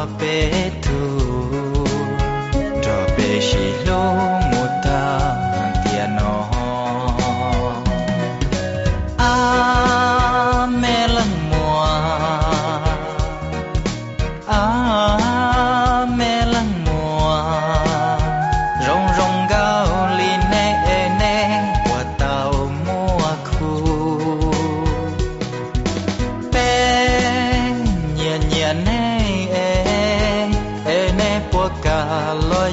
Peb tug nrog peb sib hlub mus tag tiam no. Ab, me leej muam, ab, me leej muam, zoo zoo nkauj li neb es neb puas tau muaj khub? Peb nyiam nyiam neb es, es neb puas kam los